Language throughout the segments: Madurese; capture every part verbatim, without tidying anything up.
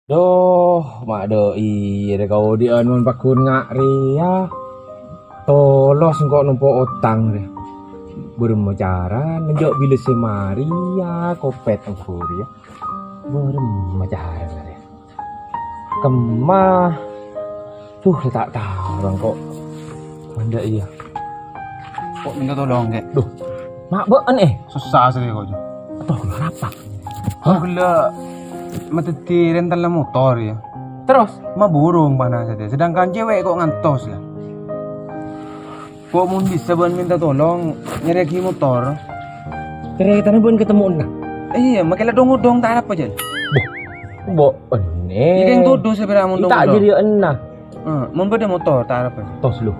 Duh, ma' dâ' iyâ rè kaodi'ân mon pagghun nga' rèya. Tolos engko' nompo' otang rè. Bârâmma carana jhâ' bilâ sè marèya kopet engko' rèya. Bârâmma carana rè. Kemma. Duh, la ta' tao engko'. Mandâ' iyâ. Kok minta tolong, Kè? Duh, ma' bâ'en, eh? Susah asli kok, Jo. Aduh, keluar apa? Kok gellâ' madâddhi rentalla motor, ya? Terros? Ma' burung panas aja. Sedangkan cewek kok ngantos, ya? Kok mon bisa bâ'en minta tolong nyarèyaghi motor? Tarètanna bâ'en katemmowanna? Iyâ, makkè la dong-odong ta' arapa, Jan? Boh, bo' enne. Iki yang todo sih, pira mon dong-odong? Jârèya enna. Eh, mon bâdâ motor, ta' arapa. Tos, lu.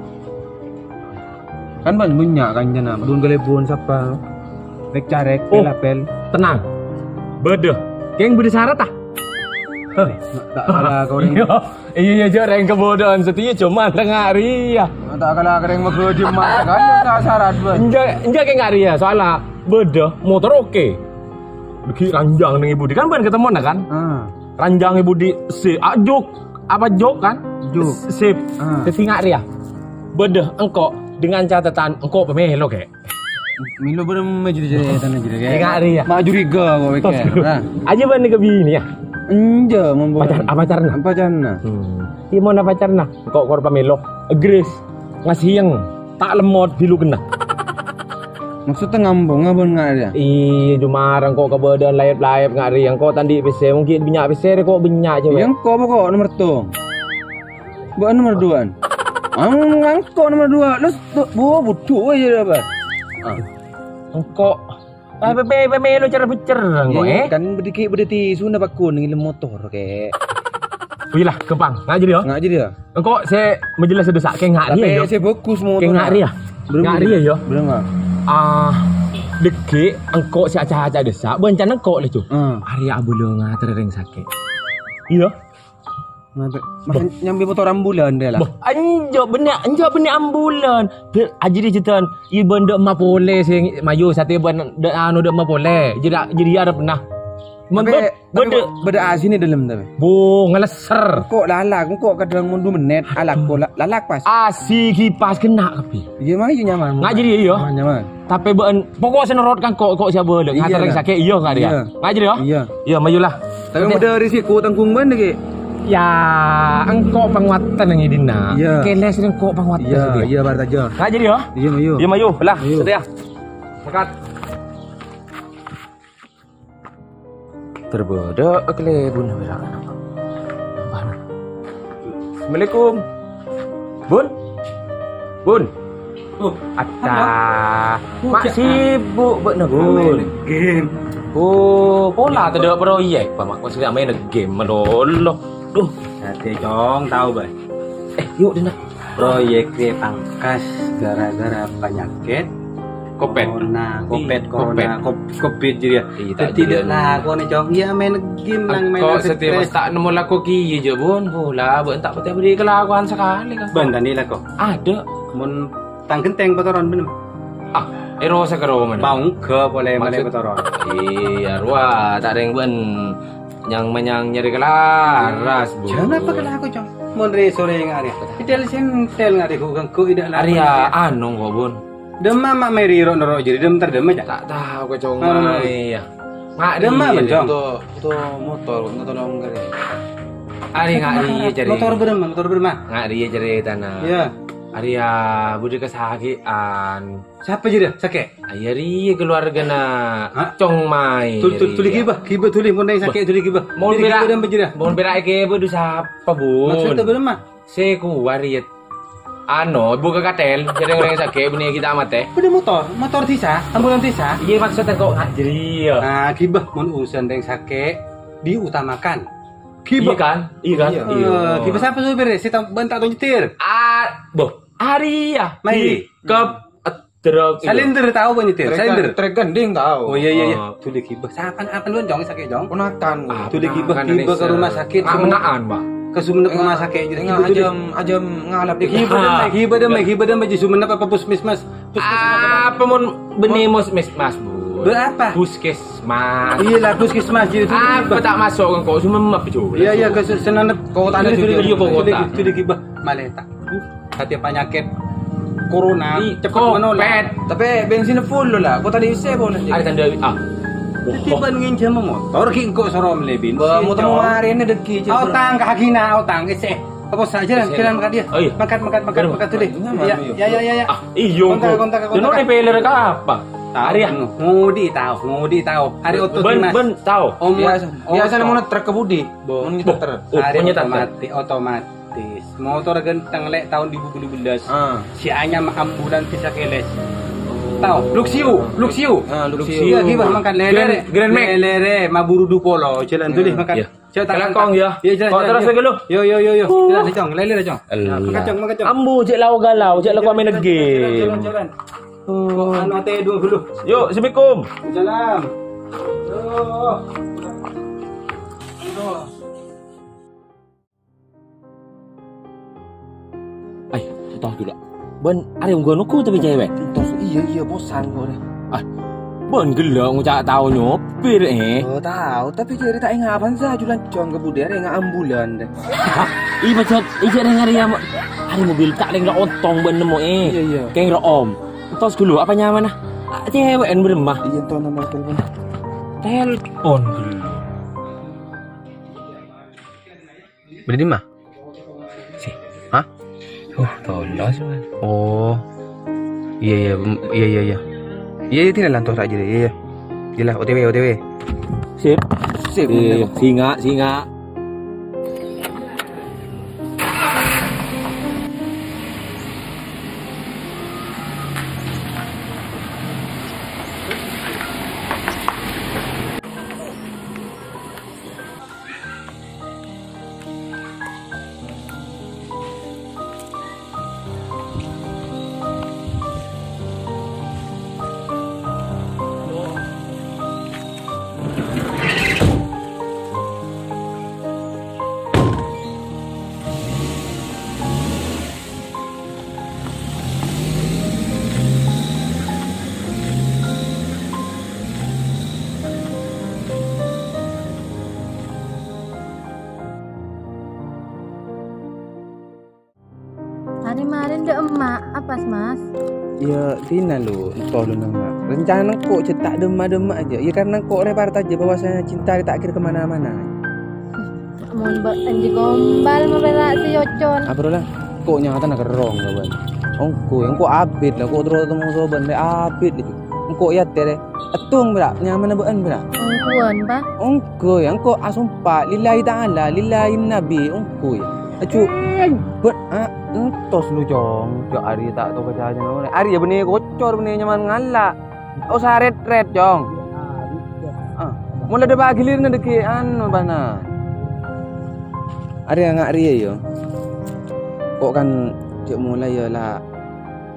Kan bân bânnya' kancana, bun kalèbun sapa. Rèk-carèk, oh, pel-apel. Tenang. Bâdâ. Kèng bâdâ sarat, ah? Heh. Ta' kala korèng. Iyâ, iyâ, jhâ' rèng kabâdâ'ân satèya coma tengnga' rèya. Ta' kala korèng maghâjhi ma' kan, ta' sarat, bân. Enjâ', enjâ' kèng nga' rèya, soalla bâdâ motor oke. Bâgi ranjang neng è budi. Kan bân katemmowanna, kan? Ah. Ranjang è budi sè ajok. Apa jok, kan? Jok. Sip. Ah. Dâddhi nga' rèya. Bâdâ engko' dengan catatan engko' pamèlo, Kè. Mèlo bârâmma jârèya, jârèya, tanah jârèya, Kè. Nga' rèya. Ma' curiga kok, Kè. Nah. Aja bân nèka bini, ya? Enjâ', mon bân. Pacar, apa pacarna? Apa pacarna? Hmm. Iyâ, mon apa pacarna? Engko' kor pamèlo. Agres. Ngasiyang. Ta' lemmot bilukenna. Maksudnya ngambung, ngambung nga' rèya? Iyâ, coma rèng engko' kabâdâ'ân laèp-laèp nga' rèya. Engko' ta' andi' pèssè, mungkin bânnya' pèssè rèya kok bânnya' cewek. Iyâ, engko' pokok nomer tong. Bâ'en nomer duwâ'ân. Ang-, engko' nomer duwâ'. Lus, bu-, bu-, budhu aja apa? Ah. Engko'. Ah, pe-, pe-, pe-, mèlo cara becerrang kok, eh? Kan bâdâ ghi' bâdâ tisuna pagghun neng è dâlem motor, Kè. Wih lah, gampang. Nga' jârèya, ya? Nga' jârèya, ya? Engko' sè majelas sè dâsa', kèng nga' rèya, ya? Sè bagus motor. Kèng nga' rèya. Bârâmma. Nga' rèya, ya? Bârâmma. Ah, dâggi' engko' sè aca-aca dâsa', bân can engko' lè, Cuk. Hmm. Arèya abâlâ ngaterrè rèng sakè'. Iyâ. Ngaterrè. Masa nyambi motor ambulan rèya, la? Boh, enjâ' bânnè, enjâ' bânnè ambulan. Dâ-, ajârèya jhâdhân, ibân dâ' emma polè sè mayu satèya bân dâ-, anu dâ' emma polè. Jârèya, jârèya arepna. Tapè, bâdâ, bâdâ A C-na dâlem, tapè? Bo, ngalèssèr. Engko' lalak, engko' kadhâng mon du mennèt, alak ko' la-, lalak pas. A C kipas kènè' kabbhi. Iyâ, mah, iyâ nyaman. Nga' jârèya, iyâ. Nyaman, nyaman. Tapè bâ'en, pokok sè norot ka engko', engko' sè abâlâ. Iyâ, ngaterrè la. Sakè', iyâ, nga' rèya. Iyâ. Nga' jârèya, ya? Iyâ. Iyâ, mayu la. Tapè bâdâ risiko tanggung bân, Kè. Ya, engko' pangowatanna è dinna'. Iyâ. Kèlè sè engko' pangowatanna. Iyâ, iyâ, bar taja. Nga' jârèya, ya? Iyâ, mayu. Iyâ, mayu. La, mayu. Satèya. Mangkat. Terbâdâ kalèbunna bhârâng. Assalamualaikum. Bun. Bun. Oh, atta. Apa? Ma' sibuk bâ'na, Bun? Main game. Oh, pola tadâ' proyek, Pak. Mak, maksudnya main game malolo. Duh. Satèya, Cong, tao, Bang. Eh, yuk, Dina. Proyek rèya pangkas gara-gara panyakèt. Kopet. Corona, kopet, corona, kopet. Kop-, covid jârèya. Iyâ, ta' dâddhi jârèya. Dâ' lakona, Cong. Iyâ, main game, nang main. Engko' stres. Satèya ta' nemmo lako kèya, jâ, Bun. Pola, bâ'en ta' patè bâdâ kalakowan sakalè, kan. Bân, tandhi lako. Adâ'. Mon tang ghentèng patoron, bân. Ah, èrosak karo mana? Bâ' ongghâ polè malè patoron. Maksud, iyâ, rowa, ta' rèng bâ'en. Nyang-manyang nyarè kalaras, Bu. Jhâ' napa kalako, Cong? Mon rè-sorè nga' rè. Idal sentel nga' rè, ghu-ganggu idal lakona. Arèya anu kok, Bun. Dâmma ma' mèrè ro'-noro' jârèya, dâmma tardâmma, Cong? Ta' tao kok, Cong. Anu, anu. Iyâ. Nga' dâmma, Bun, Cong? Butuh, butuh motor, butuh tolong kali. Arèya nga' rèya jârèya. Motor bârâmma, motor bârâmma? Nga' rèya jârèya tana. Iyâ. Arèya budi kasakitan. Sapa jârèya? Sakè'? Arèya rèya keluargana. Hah? Cong Mai. Tul-, tul-, tuli rèya. Ghibah, ghibah tuli, mon rèng sakè' tuli ghibah. Mon pèra', mon pèra' èghibâ dâ' sapa, Bun? Maksudnya bârâmma? Sè kuwâ rèya. Anu, buka katel, jârèya rèng sakè' bânnè kita matè. Bâdâ motor, motor dhisa, ambulan dhisa. Iyâ, maksudnya kok nga' jârèya. Nah, ghibah mon urusan rèng sakè' diutamakan. Ghibah. Iyâ kan? Iyâ kan? Iyâ. Iyâ. Eh, ghibah sapa sopèrra? Sè ta-, bân ta' tao nyetir. Ah, boh, arèya. Mai. Ghibah. Truk, iya. Salinder tau apa nyetir? Trek, salinder. Trek gending tau. Oh, iya, iya, iya. Oh. Tuli ghibah. Sapa, apa lu, Jong, sakè', Jong? Ponakan. Ah, tuli ghibah, ponakan ghibah ke rumah sakit. Menaan, Pak. Ke Sumenep rumah sakit. Enggak, enggak, ajam, ajam ngalap. Ghibah deh, ghibah deh, ghibah deh, di Sumenep apa puskesmas? Puskesmas apa? Apa mon bânnè puskesmas, Bu? Berapa? Puskesmas. Iya lah, puskesmas itu. Apa tak masuk engko'? Sumeep juga. Iya, iya, ke se-, senanep kota. Iya, iya, iya, iya, kota. Itu lagi, itu lagi, bah, maleta. Uh, kate penyakit corona cepet menular. Tapi bensin full lah. Kota di Use boleh. Ada tanda, ah. Jadi ban nginjam motor, ki engko' soro mele bensin. Ba, motor kemarin degi. Otang, kaki na, otang, ese. Apa saja, jalan, jalan, mangkat dia. Oh, iya. Mangkat, mangkat, mangkat, mangkat dulu. Iya, iya, iya, iya. Ah, iyo, kontak, kontak, kontak. Di peler ka apa? Ari, ah. Ngudi tao, ngudi tao. Ari oto ben, Dimas. Ben, tao. Om, biasa, om biasa oto. Nemu truk ke budi. Bo. Nemu truk. Oh, ari punya truk. Otomatis, otomatis. Motor ganteng lek tahun dua ribu dua belas. Ah. Si anyam ambulan bisa keles. Tao, Luxio, Luxio. Ah, Luxio. Iya, gimana makan lele? Grand, Grand Max. Lele, Maburu Dupolo, jalan dulu makan. Iya. Cek, tak kelakong, ya. Iya, jalan, kok jalan, terus jalan. Lagi lu? Yo, yo, yo, yo. Jalan, Cong. Lele, Cong. Alah. Makan, Cong, makan, Cong. Ambu, cek lau galau, cek lau komen game. Jalan, jalan, jalan. Oh. Kok anu ate dulu, dulu. Yuk, assalamualaikum. Salam. Yo. Yo. Ay, tao dulu. Ban, are onggu-onggu tapi cewek. Terus iya, iya, bosan kok, deh. Ah, ban gella ngoca' tao nyopir, eh. Oh, tao, tapi jari tak enga' apa sa, julan jong ke budi are enga' ambulan, deh. Iya, Bacot. Iya, jari ngari ya, Mak. Are mobil tak leng ontong ban nemu, eh. Iya, iya. Keng ro om. Terus dulu, apa nyaman, ah? Ah, cewek en beremah. Iya, tuh nomor telepon. Telepon dulu. Budi di ma? Si. Hah? Oh, tolos, man. Oh. Iya, iya, mm, iya, iya, iya. Iya, iya, tinggal lantos aja deh, iya, iya. Jelas, O T W, O T W. Sip. Sip, iya, iya. Singa, singa. Maren-maren dâ' emma', apa, Mas? Iyâ, dinah, Lu, engko' lu nengak. Rencana engko' cè' ta' dâ' emma'-dâ' emma' ajâ. Iyâ, karena engko' rè partajâ bahwasanya cinta rè ta' kèra ka mana-mana. Mon bâ'en jiyâ gombal mapèra' sè yocon. Apa rowa la? Engko' nyatana kerrong, kawan. Engko', engko' abit la, engko' terro tèmo sobân, lè abit la. Engko' yâ terè. Ètong, bârâ', nyamana bâ'en, bârâ'. Ongguwân, Pa? Ongguwân, engko' asompa, lillahi ta'ala, lillahi nabi, ongguwân. Aju, bâ-, a, entos lu, Cong. Jâ' arèya ta' tao kajhâjhâna orèng. Arèya bânnè kocor, bânnè nyaman ngala'. Osa ret-ret, Cong. Ah, mula dâpa' gilirna dâggi' anu, bâ'na. Arèya nga' rèya, yâ. Ko' kan jâ' molaè, yâ, la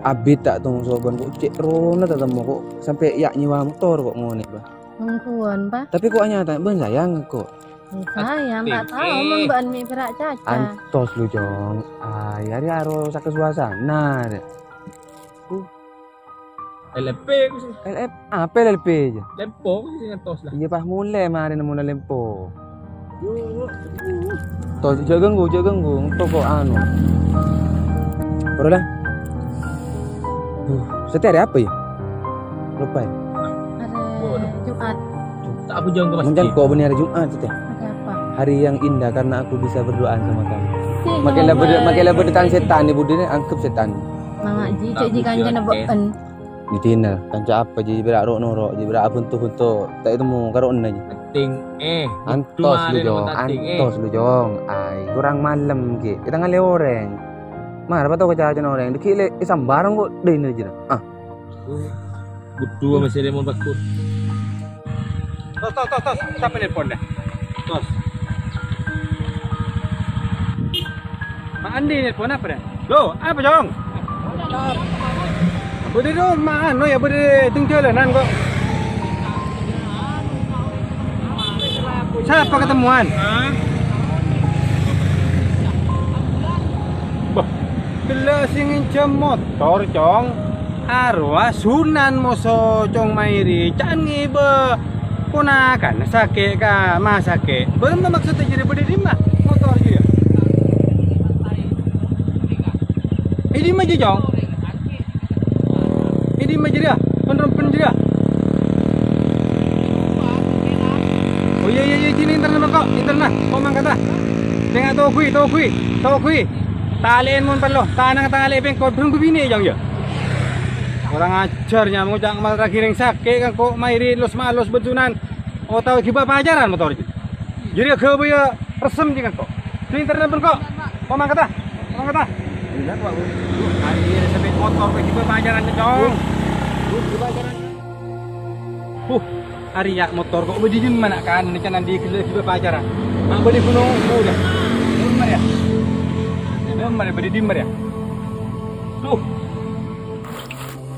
abit ta' tong sobân, ko' cè' rona ta' tèmo, ko' sampè' yâ' nyèwa motor ko' ngonè', Bâ. Ongguwân, Pa. Tapi ko' anyata, bâ'en sayang ko'. Sayang, ta' tao mon bâ'en mè' pèra' caca. Antos lu, Cong. Ay, arèya aro saka suasana, rè. Uh. L F P ku sih. L F, apa L F P aja? Lempo ku sih ngentos lah. Iyâ, pas molè marè nemmona lempo. Tos, jâ' ganggu, jâ' ganggu. Engko' ko' anu. Bro lah. Duh, satèya arè apa yâ? Lupa yâ. Arè Jumat. Tak apa jâ' ke masjid. Mungkin ko' bânnè arè Jumat satèya. Arè apa? Hari yang indah karena aku bisa berduaan sama kamu. Sih, makè la bâdâ, makè la bâdâ tang sètan, Ibu Dini, anggap sètan. Manga' ji, cè' ji kancana bâ'en. Di dinner, kanca apa ji, bârâ' ro'-noro', ji bârâ' abunto-bunto, ta' ètemmo karo enna ji. Penting, eh, antos lu, Jong, antos lu, Jong. Ay, kurang malem, Ki. Kita ngalè orèng. Mara pa tao kacacana orèng. Dâggi' lè, eh, sambarang ko' dinner ji. Ah. Budhu masih lemon bagus. Tos, tos, tos, tos. Sapa nelpon dâ? Tos. Ma' Andi nelpon apa dâ? Lo, apa, Jong? Budi ro, ma' anu yâ, budi teng jhâlânan ko'. Sapa ketemuan? Bâh, ghellâ' sè ngènjhâm motor, Cong. Arowa sunan moso Cong Mairi, can ngibâ ponakana sakè' ka masakè'. Bârâmma maksodda jârèya bâdâ è dimma motor jârèya? È dimma jâ, Cong? È dimma jârèya? Pen-rempen jârèya? Oh, iyâ, iyâ, iyâ, sini, entarna, Bang, kok. Entarna. Kok mangkata? Tènga' toguwi, toguwi, toguwi. Talè'è mon parlo. Tanang talè'è bengko, bhung bibine, Cong, ya. Kurang ajar, nyamuk cak mal ragi rèng sakè', kan kok mairi los-malos bâ' sunan. Otabâ ghibâ pacaran motor iki. Jârèya ghâbây ya resem jâ' kan kok. Sini, entarna, Bang, kok. Kok mangkata? Kok mangkata? Bener, Pak, Bu. Duh, hari ini sampai motor, ghibâ pacaran, Cong. Duh, ghibâ pacaran. Huh, arèya motor kok bâdâ è dimma na', kan, nèka nandi' ghellâ' ghibâ pacaran. Ma' bâli ghunong, Bu, ya. Bener, ya. Bener, bâdâ è dimma, ya. Duh.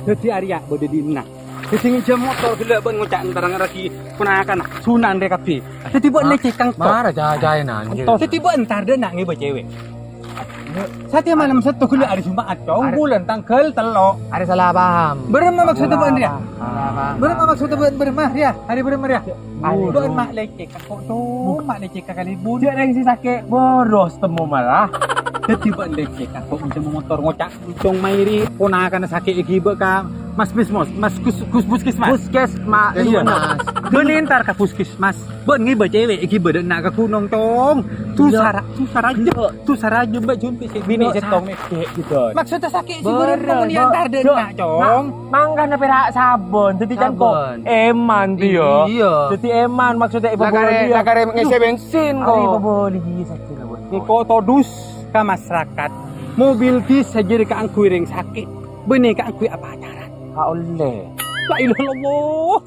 Dhâddhi arèya bâdâ è dimma. Dhâddhi ngènjhâm motor ghellâ' bân ngoca' entar ngaragi ponakana. Sunan rè kabbhi. Dhâddhi bân lecek kangko. Mara jajanan, gitu. Dhâddhi bân entar dâ' na' ngibâ cewek. Satèya malem Sabtu ghellâ' hari Jumat, Cong. Hari bulân tangghâl tello'. Hari salah paham. Bârâmma maksodda bân rèya? Salah paham. Bârâmma maksodda bân, bârâmma rèya? Hari bârâmma rèya? Aduh. Bân ma' lecek kangko, Cong. Ma' lecek kalèbun. Jâ' rèng sè sakè' boros temmo malah. Dhâddhi bân lecek kangko ngènjhâm motor ngoca' Cong Mairi, ponakana sakè' èghibâ ka Mas Bismos, Mas Gus, Gus Puskesmas. Puskesmas. Iyâ. Bânnè entar ka puskesmas. Bân ngibâ cewek èghibâ dâ' na' ka ghunong, Cong. Iyâ. Dusara, dusara jâ, dusara jâ, Mbak Junti sè binè' sèttong mèghek gitu. Maksodda sakè' sè bârâmma mon èentar dâ' na', Cong. Mangkana pèra' sabon, dhâddhi can kok sabon. Eman, Tio. Iyâ. Dhâddhi eman maksodda èpabâli. Lakare, lakare ngisi bensin kok. Ari pabâli, iyâ, sakè' la, Bos. Engko' todus ka masarakat. Mobil dhisa jârèya kaangghuy rèng sakè', bânnè kaangghuy apacaran. Ka ollè. La ilaha illallah.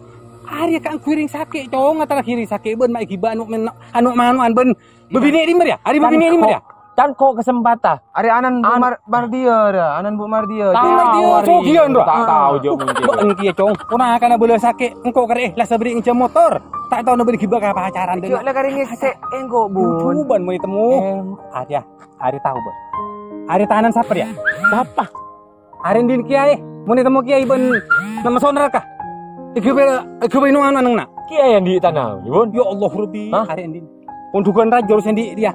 Arèya kaangghuy rèng sakè', Cong, ngatarraghi rèng sakè' bân ma' èghibâ anu men-, anu-manu'an bân bâbinè' è dimma rèya? Arèya bâbinè' è dimma rèya? Can kok kesempatan. Arèya anan Bu Mar-, Mardia, rèya. Anan Bu Mardia. Bu Mardia, sogiyan, ro. Ta' tao, jâ' mungkin. Bâ'en kèya, Cong. Ponakana bâlâ sakè', engko' karè, eh, la sabâri' ngènjhâm motor. Ta' tao na bâri' ghibâ ka pacaran, jâ' la karè ngèsè', engko', Bun. Coba mon ètemmo. Em. Arèya. Arèya tao, Bos. Arèya tanan sapa, ya? Sapa? Arèya din kiyaè, mon ètemmo kiyaè bân nemmo soneraka. Èghâbây, èghâbây no anu anengna. Kiyaè andi' tana, Bun? Ya Allah, Rabbi. Hah? Arèya din. Pondugan raja harus andi' dia.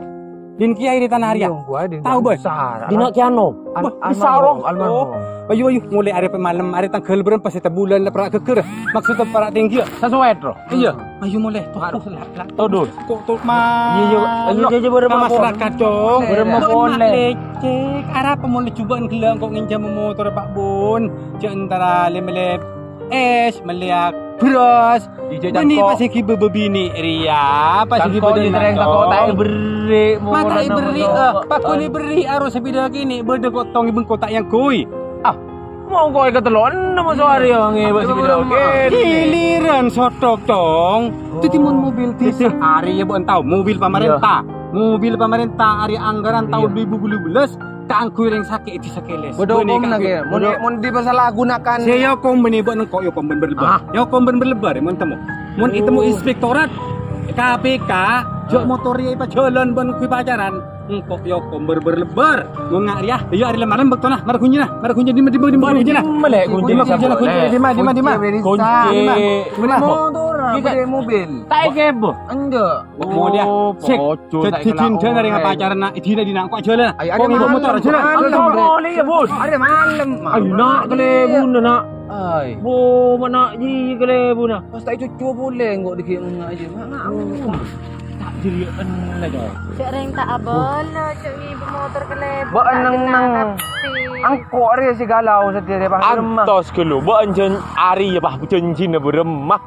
Din kiyaè di tanah arèya. Iya, gua di tao, Bos? Dina Kiano. Al-, almarhum, almarhum. Ayo, ayo, mulai arèya pè malem, arèya tangghâl bârâmpa sè bulân la para' ghâgghâr. Maksodda para' tèngghi, ya? Sasuwet, ro. Iyâ. Ayo molè. Todus. Kok to' ma-, iyâ, iyâ, iyâ, iyâ, bârâmma, Bun. Masarakat, Cong. Bârâmma, Bun, polè. Lecek. Arapa molè jubâ'ân ghellâ' kok ngènjhâm motor, Pak Bun? Jâ' entara lè-mellè es, mellèya bherrâs. Iyâ, bânnè cangko. Pas èghibâ bâbinè' rèya, pas èghibâ kok dâ' na' ta' èberri', ma' ta' èberri', eh, pakon èberri', aro sapèda kènè', bâdâ kok tong è bengko ta' èangghuy. Ah, Mongko è katello'an nemmo sowarè ya ngèbâ sè bidhâ. Giliran sothok, Cong. Dhâddhi mon mobil dhisa, arèya bâ'en tao, mobil pamarènta. Mobil pamarènta arèya anggaran taon dua ribu dua belas kaangghuy rèng sakè' dhisa Kelès. Bâdâ okomna, kè. Mon, mon dipersalahgunakan. Sè èokom bânnè bâ'en engko' èokom bân bârbâr. Ah. Èokom bân bârbâr, mon temmo. Mon ètemmo inspektorat, K P K, jâ' motor rèya èpajhâlân bân kaangghuy pacaran. Engko' èokom bârbâr-lebbâr. Mon nga' rèya, iyâ, arè la malem bâktona. Mara kuncina, mara kunci, dimma, dimma, dimma, kuncina. Dimma, lè', kuncina. Dimma, dimma, dimma, dimma. Kunci, dimma, dimma. Motor, bâdâ mobil. Ta' èkèbâ. Enjâ'. Kok molèya? Sik. Dhâddhi dinda narènga pacaranna, èdina-dina, engko' ajhâlân. Ayo, kok ngibâ motor ajhâlân. Engko' molè, ya, Bun. Arè malem. Ayo, na' kalèbunna, na'. Ay. Bu, mana ji kalèbunna. Pas ta' ècucu polè, engko' dikit nga' aja. Ma' ngaon. Ta' jârèya enna, Cong. Cè' rèng ta' abâlâ, cè' ngibâ motor kalèbun. Bâ'en neng-neng. Engko' arè sè galau sadhâjâ, Pak. Antos ghâllu, bâ'en jân-, arè, ya, Pak, jhânjhina bârâmma.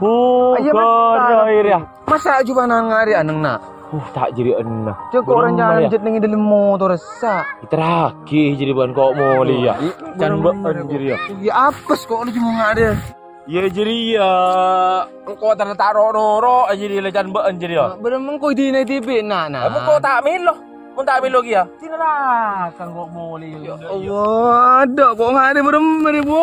Oh, iya, gara-gara. Masa' jubâna nga' arè anengna? Uh, ta' jârèya enna. Cè' kok orèng bârâmma, ya. Jhânjhit neng è dâlem motor, sa'. Èterraghi jârèya bâ'en kok molèya. Can bâ'en jârèya. Ya, apes kok lu cuma nga' arè. Iyâ, jârèya. Engko' ta' ta' ro'-noro' jârèya, la can bâ'en jârèya. Bârâmma engko' èdina dhibi', na', na'. Engko' ta' mèlo. Mon ta' mèlo kèya. Dinaraka engko' molèya. Ya Allah, adâ' kok nga' arè bârâmma rè, Bu.